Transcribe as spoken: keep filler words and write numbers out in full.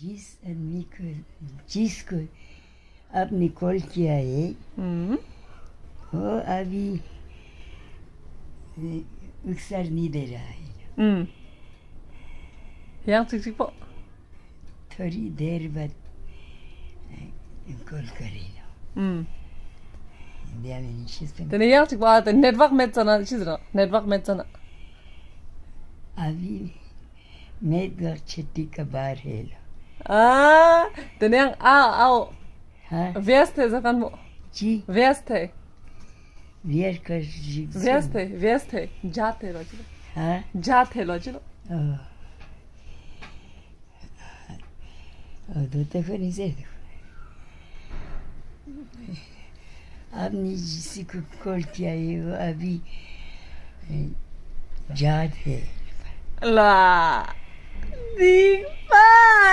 जिस आदमी को, जिसको आपने कॉल किया है, हम्म। वो अभी, अ, उत्तर नहीं दे रहा है। हम्म। ཡང་ཅིག་ཅིག་པོ། थोड़ी देर बाद, अ, कॉल करेगा। हम्म। ཏེ་ནེ་ཡང་ཅིག་པོ་ཨ་ཏེ་ནེཊ་ཝརཀ་མེད་ཙ་ན་ཅི་ཟེར་ནོག་ནེཊ་ཝརཀ་མེད་ཙ་ན། अभी नेटवर्क छुट्टी का बाहर है ལོ། ཨ། ཏེ་ནེ་ཡང་ཨ་ཨའོ། ཧ། བེས་ཏེ་ཟེར་ཁན་མོ། ཅི། བེས་ཏེ། བེས་ཀ་ཞིག་བེས་ཏེ་བེས་ཏེ་ཇ་ཏེ་ལོ་ཅི་ལོ། ཧ། ཇ་ཏེ་ལོ་ཅི་ལོ། ཨོ། ཨོ་དོ་ཏེ་ཁོ་ནི་ཟེར་དུག आपने जिसको कॉल किया है, वो अभी, अ, जात है। ལ། དིག